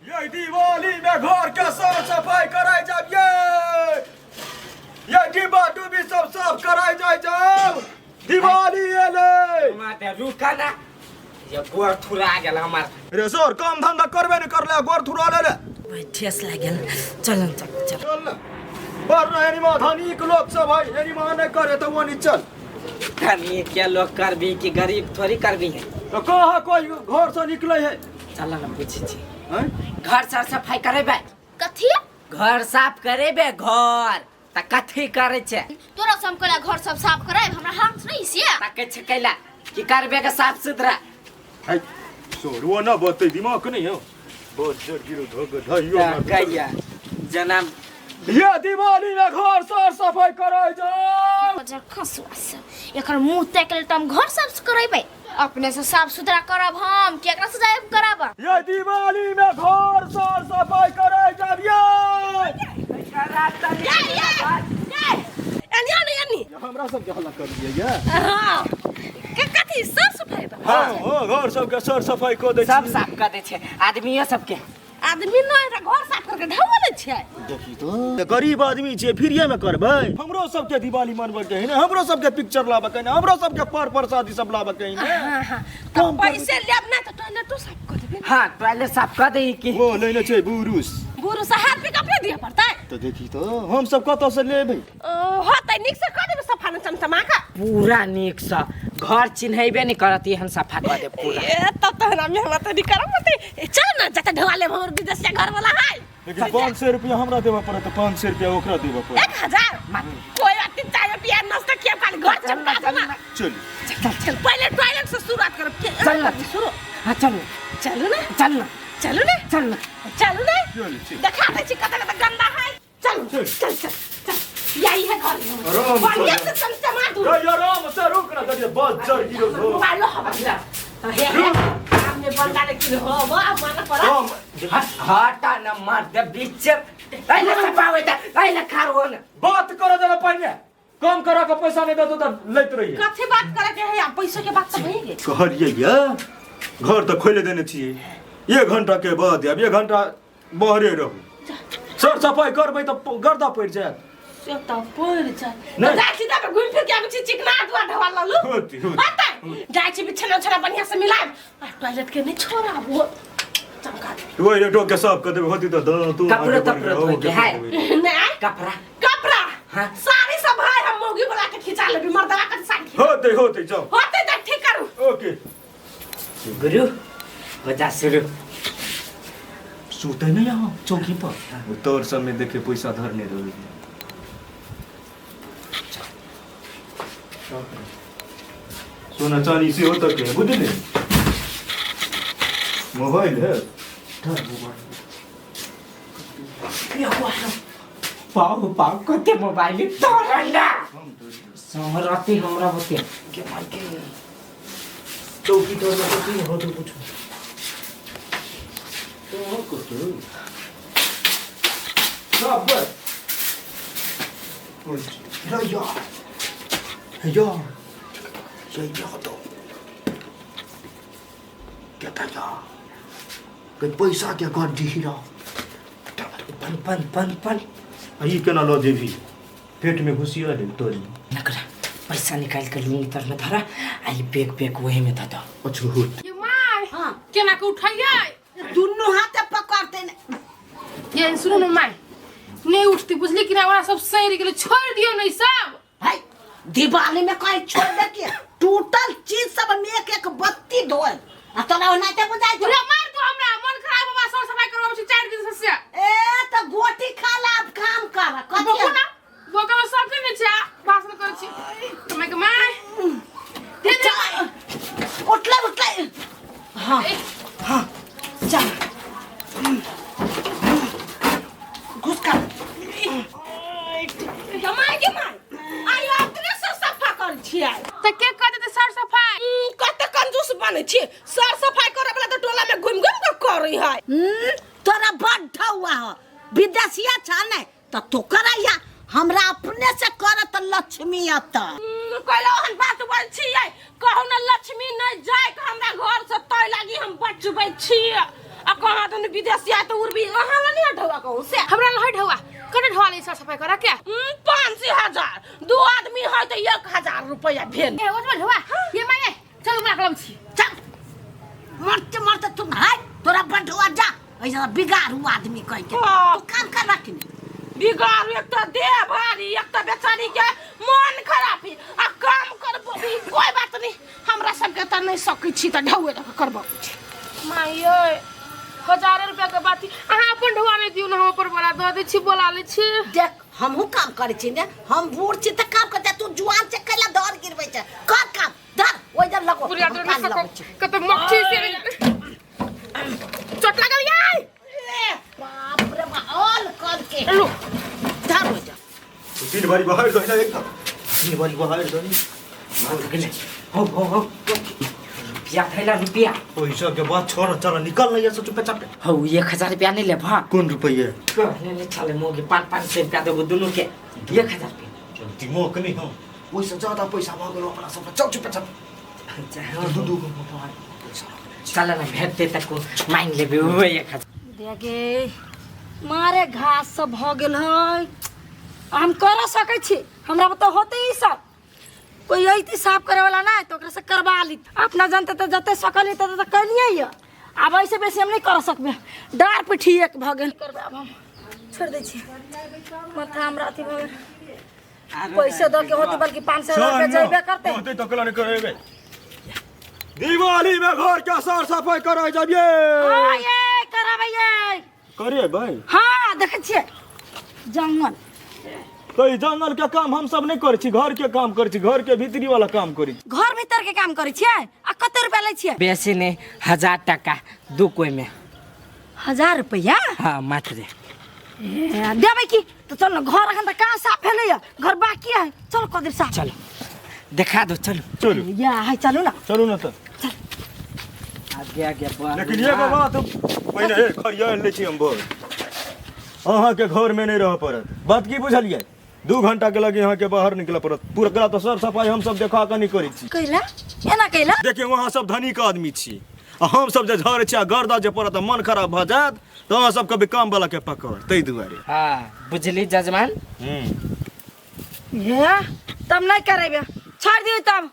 ये दिवाली में घर के साफ सफाई कराई जाब ये डिब्बा डुबी सब साफ कराई जाय जाब दिवाली एलै। माते रुका ना, ये गोर थुरा गेल हमर। रे सर, काम धंधा करबे नहीं करले, गोर थुरा ले ले। भाई ठेस लागल, चल चल चल। चल ना। पर एनी मा धनिक लोग सब है, एनी मा नहीं करे तो वो नहीं चल। धनी के लोग करबी कि गरीब थोड़ी करबी है। तो कहाँ कोई घर से निकले है? चल ना पूछी छी। हैं? घर साफ सफाई करेबे? कथी? घर साफ करेबे घर त कथी करे छे? तोरा सब कहला घर सब साफ कराय, हमरा हाथ नहीं से। ताके छे कैला की करबे के साफ सुथरा? है सर, वो ना बते दिमाग नहीं हो। बहुत जर गिरो धोग धइयो। गैया जनाब, ये दिवाली में घर साफ सफाई कराय जाओ। जर खसुआ सब एकर मुंह ताक ले त हम घर साफ करेबै, अपने से साफ सुथरा करब हम, केकरा से जायब करब? ये दिवाली में घर साफ सफाई कराय जाब ये। एनी आने एनी। हमरा सब के हल्ला कर दिए ये। हाँ के कथी साफ सफाई बा? हां हो, घर सब के सर सफाई क दै। सब साफ कर दे छे आदमियो सबके। आदमी न एकरा घर साफ करके ढाबो दै छै। देखी तो गरीब आदमी छे, फ्रीए में करबै। हमरो सब के दिवाली मनबै के है ने, हमरो सब के पिक्चर लाबे के ने, हमरो सब के पर प्रसादी सब लाबे के है ने। हाँ हाँ, तो पैसे लेब ना तो टॉयलेटो साफ कर देबे। हाँ टॉयलेट साफ कर दे की। वो लेने छै बुरुस। बुरु से हाथ पे कपड़े दिए पड़तै। तो देखी तो हम सब कतौ से लेबै? होतै नीक से कर देबे सफा न चमचमा का। पूरा नीक से घर चिन्हैबे नहीं करत, एहन सफा कर दे पूरा। ए तब तो हमरा मेहनत नहीं करब होतै। ए, चल ना जते ढवा लेब, हमर विदेशिया घर वाला है। लेकिन 500 रुपया हमरा देबऽ पड़त, 500 रुपया ओकरा देबऽ पड़त। 1000 कोई बात नहीं, चाय पिया नाश्ता किया, खाली घर चमका देना। चल चल चल, पहले टॉयलेट से शुरुआत करब के। चल ना। शुरू। हाँ चल। चलू ना। चल ना। चलू ना। चल ना। चलू ना। चल, चल। देखा दै छी कते कते गंदा है। चलू। चल। चल चल चल, यही है घर। आराम से। बढ़िया से चमचमा दू। ए, आराम से रुक ना, देखिए बस जर गिरो धो। मोबाइल हो बजा हे हे सामने बंदा लेकिन हो वो माना पड़ा। हम हटा न मार दे बीच ऐले सफा होता ऐले खार हो न। बात करो जरा पहिने, कम करा के पैसा नहीं देतो त लैत रहिए। कथी बात करे के है? पैसा के बात तो भई गेल। कहलिए ये घर त खोले देने छियै, 1 घंटा के बाद आब 1 घंटा बहरे रहू, सर सफाई करबै त गर्दा पड़ि जायत। से त पड़ि जाय। नहीं। जाइ छी त घुमि फिर के आबै छी, चिकना दुआ ढवा ललू। होती, होती। होतै जाइ छी, बिछना उछना बढ़िया से मिलायब आ टॉयलेट के नहीं छोड़ब, वो चमका देबै। ओहि रेटो के साफ कर देबै, होती त तू कपड़ो आगे बढ़ तपड़ो रहो, धोइ के है। नहीं। कपड़ा। कपड़ा। हाँ। साड़ी सब है, हम मौगी वाला के खिंचा लेबी, मर्दवा के साड़ी खिंचा। होते होते जाओ। होते त ठीक करू। ओके गुरु हो जा शुरू। सुते नहीं यहाँ चौकी पर, वो तोर सब में देखे पैसा धरने रहे। सोना चांदी से होता के बुझले मोबाइल है। पाऊ पाऊ कते मोबाइल तोरा ना सहरती हमरा होते के मार के चौकी तोड़ चौकी हो तो कुछ तो कतो सब बस या या या तो क्या था या कहीं पैसा के घर जी रहा। पन पन पन पन ई केना लऽ जेबही, पेट में घुसिया दे तोरी। नकरा पैसा निकाल के लूंगी तर में धरा आ ई बैग बैग वही में धऽ दो। अच्छा होत। ये my हाँ। केना के उठैयै? दुनू हाथे पकड़ते ने। ये सुनू ने my, नहीं उठती बुझली कि ना, ओकरा सब सड़ि गेलै, छोड़ि दियौ ने ई सब। है दिवाली में कहीं छोड़ दे के टूटल चीज सब में एक एक बत्ती धोल आ तोरा ओनाते बुझाइ छौ। पूरा मार दो हमरा, मन खराब बाबा सर सफाई करबाबै छी 4 दिन से से। ए त गोटी खा ला, अब काम कर। कथी? बकू ना बका में सब के नै छै, भाषण करै छी त my के my they दे। उठले उठले। हाँ हाँ चल घुस कर। My के my I अपने से सफा कर छियै त के कर देते सर सफाई? कते कंजूस बनै छी, सर सफाई करे वाला त टोला में घुमि घुमि के करै है। तोरा बड़ ढौआ हो, विदेशिया छा ने त तो करैया, हमरा अपने से कर त लक्ष्मी अत। कहलो ओहन बात बोल छियै, कहू न लक्ष्मी नहीं जाय के हमरा घर से तय लागी हम बचबै छी। आ कहाँ तन विदेशिया त उर्बी अहाँ ला नहीं ढौआ कहू से हमरा लहै ढौआ कते ढौआ लै सर सफाई करा के 5 हजार दू आदमी है तो 1000 रुपया भेल। ए ओतबे ढौआ ये माये चलू हमरा कलम छी। चल मरते मरते तुम है तोरा बंधुआ जा ऐसा बिगाड़ू आदमी कह के। हाँ। तू काम कर रखी बिगाड़ू एक तो देह भारी एक तो बेचारी के मन खराब है आ काम करबो भी कोई बात नहीं हमरा सबके त नहीं सकै छी त ढौए दऽ के करबो। माये हजारे रुपया के बात अहाँ अपन ढौआ नहीं दियौ न हम अपन बोला दऽ दै छी बोला लै छी। देख हमहू काम करै छी ने हम बूढ़ छी तऽ काम करते तू जुआन से कैला दौड़ गिरबै छै कर काम धर ओइ जन लगो पूरा हम दर पानी सको लगबै छी। कते मक्खी से चोट लागल यार। ए, बाप रे बाप ऑल कर के लू धर ओइ जन। दिन भरि बाहर दही ना एकदम दिन भरि बाहर दही। गेलै हो हो हो रुपया थैला रुपया। पैसा के बात छोड़ चल निकल नहीं ऐसे चुपे चापे। हौ 1000 रुपया नहीं लेब। हाँ कौन रुपये? कहने ले चले मोगे 500 रुपया देबो दुनू के 1000 रुपया। दिमाग नहीं हो ओइसे ज्यादा पैसा भऽ गेलो अपना सब चल चुपे चापे दू दू गो पैसा। चल ना भेटते तक मांग लेबे ओ 1000। देखे मारे घास सब भऽ गेल है हम कर सकै छी हमरा तऽ होते ई सब कोई अइती साफ करे वाला ना तो ओकरा से करवा ली अपना जानते तऽ जते सकली तते तऽ कैलियै यऽ आब ऐसे बेसी हम नहीं कर सकबै डार पिठी एक भऽ गेल करबै आब हम छोड़ि दै छी माथा हमरा अथी भऽ गेल पैसे दऽ के होते बल्कि 500 रुपया जेबे करते। होते तो कला नहीं करेबे दिवाली में घर के साफ सफाई कराए जाबिए। हाँ ये करबै ये। करे भाई। हाँ देखै छियै जंगल। तो ई जंगल के काम हम सब नहीं करै छी घर के काम करै छी घर के भीतरी वाला काम करै छी। घर भीतर के काम करै छियै आ कते रुपया लै छियै? बेसी नहीं 1000 टका दू कोई में। 1000 रुपया? हाँ मात्र। ए, देबै की तो चल न घर अखन तऽ कहाँ साफ भेलैया घर बाकी है चल कऽ देब साफ। चलो देखा दो चलो। चलू। या है चलू ना। चलू ना तो। आगे आगे बा लेकिन एगो बात पहिने हे खरियाल लै छी हम बोल अहाँके घर में नहीं रह पड़त बात की बुझलियै 2 घंटा के लगे अहाँके बाहर निकले पड़त पूरा कला तो सर सफाई हम सब देखा के नहीं करै छी। कैला एना कैला? देखियौ अहाँ सब धनिक आदमी छी आ हम सब जे झड़ै छी आ गर्दा जे पड़त आ मन खराब भऽ जायत तऽ अहाँ सब कभी काम वाला के पकड़ ताहि दुआरे। हाँ बुझली जजमान। हे तब नहीं करेबे छोड़ दियौ तब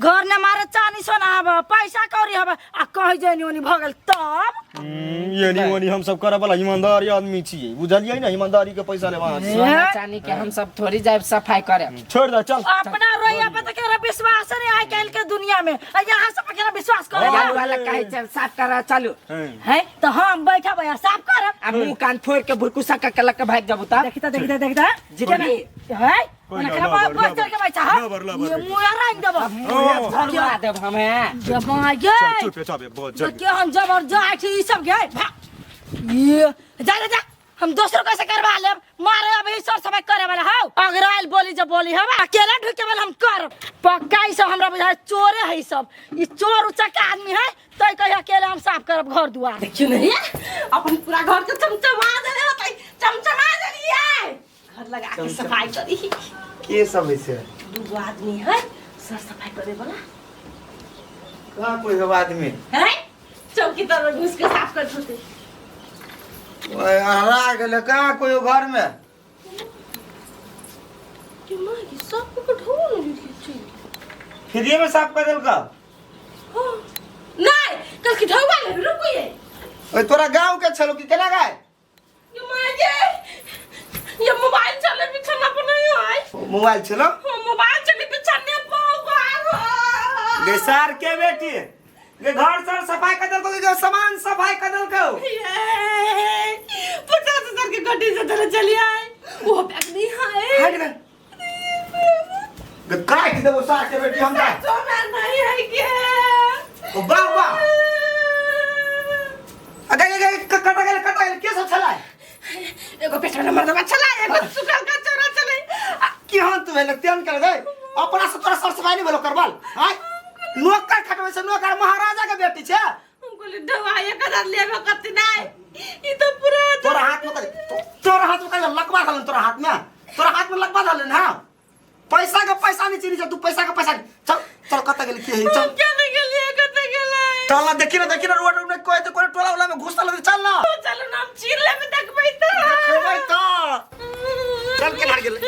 घर ने मारे चानी सोना हब पैसा कौड़ी हब आ कहीं जनी ओनी भऽ गेल तब। एनी ओनी हम सब करऽ वाला ईमानदारी आदमी छियै बुझलियै ने ईमानदारी के पैसा लेब अहाँ से। सोना चांदी के हम सब थोड़ी जाए सफाई करे। छोड़ दे चल। अपना रोइया पे तो केकरो विश्वास नहीं आइ काल्हि के दुनिया में आ यहाँ सब केकरो विश्वास करे चालू वाला कहे चल साफ करा चालू। है तो हम बैठब आ साफ करब। आ मुंह कान फोड़ के भुरकुसा का कलक के भाग जाबू तब। देखता देखता देखता जितनी है कोई ओना ना, केना लबर, बस चढ़ के बैठा है लबर, लबर, ये मुँह रंग देब। झड़वा देब हमें। जमा गे चुप चाप बहुत तो जल्दी। के हम जबरदस्त ई सब गे भाग ये जा जा जा हम दोसर कैसे करवा लेब मारे अब ई सर सफाई करे वाला हौ अगर आइल बोली जब बोली हम अकेला ढुके वाला हम कर पक्का ई सब हमरा बुझाय चोरे है ई सब ई चोर उचक आदमी है तै कहि अकेले हम साफ करब घर दुआर। देखियो नहीं अपन पूरा घर के चमचमा देले होतै चमचमा देलियै घर लगा के सफाई करी। के सब है से? दू आदमी है सर सफाई करे वाला। कहाँ कोई हो आदमी? है चौकी तर घुस के साफ कर होते। ओए हरा गेले कहाँ कोई हो घर में? कि मां की सब को ढो नहीं छी। फ्रीए में साफ कर देलका? हां नहीं कल की ढोवा ले रुकिए। ओए तोरा गांव के छलो की केना गाय? ये मां ये मोबाइल चले बिछाना पर नहीं आए। मोबाइल छलो? हाँ, मोबाइल चले बिछाने पर बाहर। गे सार के बेटी गे घर सर सफाई कर देलको कि गे सामान सफाई कर देलको? ये 50,000 के गड्डी से चले चली आए वो बैग नहीं है। हट गए गे काट देबो सार के बेटी हम जा। सोना नहीं है के ओ वाह वाह अगे गे कटा गेल कटा गेल के सब छला? एगो पेट में मर्दवा छला एगो सुखल का चोरा चले। केहन तू भेल तेहन कर गए अपना से तोरा सर सफाई नहीं भेलो करबल आय नौकर खटबै से नौकर महाराजा के बेटी छे। हम बोले दवा 1000 लेबे कति नहीं ई तो पूरा तोरा हाथ में तोरा हाथ में लकवा धलन तोरा हाथ में तोरा हाथ में लकवा धलन। हां पैसा के पैसा नहीं चिनी तू पैसा के पैसा चल चल कत गेल की है चल हम क्या नहीं गेलिए कत गेलै। चल ना, देखी ना, देखी ना, रोड में कोई तो कोई टोला वाला में घुसल है, चल ना। चलो ना, हम चीर लेबे देखबै त। देखबै त। चल केनार गेलै,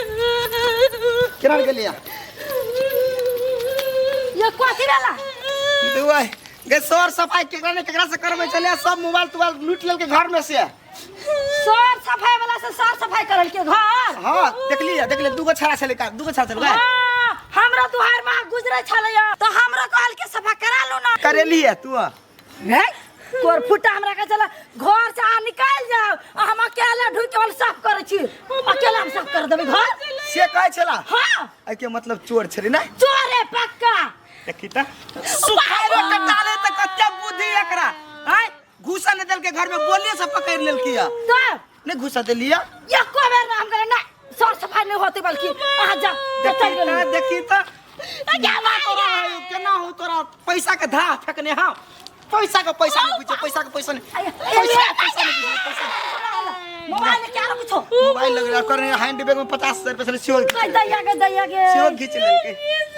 केनार गेलै। ये कथी भेला? दुआई गे, सर सफाई केकरा ने केकरा से करबै चले, सब मोबाइल तोबाइल लूट लेलके घर में से। सर सफाई वाला से साफ सफाई करल के घर? हाँ, देखली, देखली, दूगो छड़ा छलै का, दूगो छड़ा छलै। हाँ, हमरा दुहार में गुजरे छलै तो हमरा कहल के सफा करा लू ना। करेली है तू? है तोर फुटा, हमरा के चला घर से आ निकाल जाओ आ हम अकेले ढुक के वाला साफ करै छी, अकेला हम साफ कर देबै घर। से कहै छला? हाँ। एहि के मतलब चोर छलै ना? चोरे पक्का। देखी त सुखाइरो के डाले त कते बुद्धि एकरा। आय घुसा ने देलके घर में, बोलिए से पकड़ लेलकी है। तब नहीं घुसा देलिया? एको बेर ना हम करे ना, साफ सफाई नहीं होती, बल्कि अहाँ जा चल देखी गेली। त, देखी त केना तोरा है, केना हो तोरा पैसा के धा फेकने। हाँ, पैसा के पैसा नहीं पूछे, पैसा के पैसा नहीं, पैसा के पैसा नहीं पूछे, पैसा। मोबाइल में क्या कुछो? मोबाइल लग रहा करने, हैंड बैग में 50,000 रुपया सेहो दैया के, दैया के। सेहो घीच लेलके,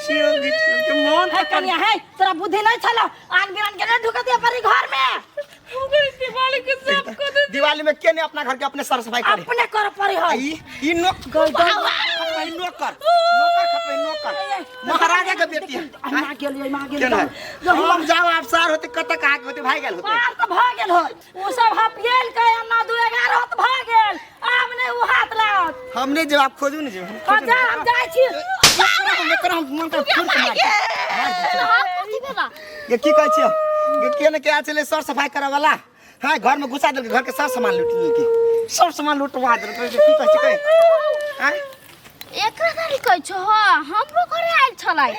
सेहो घीच लेलके मन। है कनिया, है तोरा बुद्धि नहीं छलो, आन बिरान के नहीं ढुका दिया परी घर में। दिवाली के सब को दे। दिवाली में के नहीं अपना घर के अपने सर सफाई करे? अपने कर परी है। ई ई नोक खटबै, नोकर, नोकर खटबै, नोकर। महाराजा के बेटी है। माँ गेलियै, माँ केना गेलियै। हम जाओ, आप सार होते कत कहाँ के होते, भाई गेल होते। पार तऽ भऽ गेल हो, ओ सब हपियल के ना दू एगारह तऽ भऽ गेल, आब नहि ओ हाथ लाओत। हम नहीं जब आप खोजू नहीं जब हम हाँ, जा, हम जाइ छी। एकरा हम, एकरा हम मन कर फूल के मार हाँ, कथी भेला? ये की कहै छियै ये? के ने के चले सर सफाई करे वाला, हाँ, घर में घुसा देलकै, घर के सब सामान लूट लेलकै, सब सामान लूटवा देलकै। की कहै छियै कहि? आँय? एकरा गाली कहै छौ? हाँ, हमरो घरे आयल छलै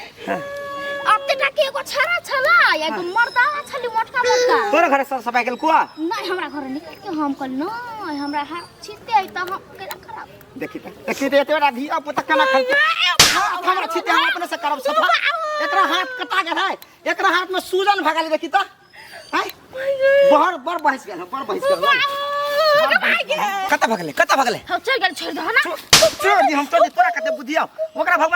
अते टा के एगो छड़ा छलै, एगो मर्दाना छलै, मोटका मोटका। तोरा घर सर सफाई केल कुआ? नहीं, हमरा घरे निकल के हम कहली नहीं, हमरा हाथ छीते है तऽ हम केना करब? देखी त, देखी त, एते बड़ा धिया पुता केना खलते। हाथ हमरा छिते, हम अपने से करब सफा। एकरा हाथ कटा गेल है, एकरा हाथ में सूजन भगा ले। देखी त, आँय, बड़ बड़ बहस गेल है, बड़ बहस गेल है। कतऽ भगले, कतऽ भगले? हम चल गेल, छोड़ दहो ना। छोड़ दी, हम छोड़ दी। तोरा कते बुद्धि आउ ओकरा भगवान।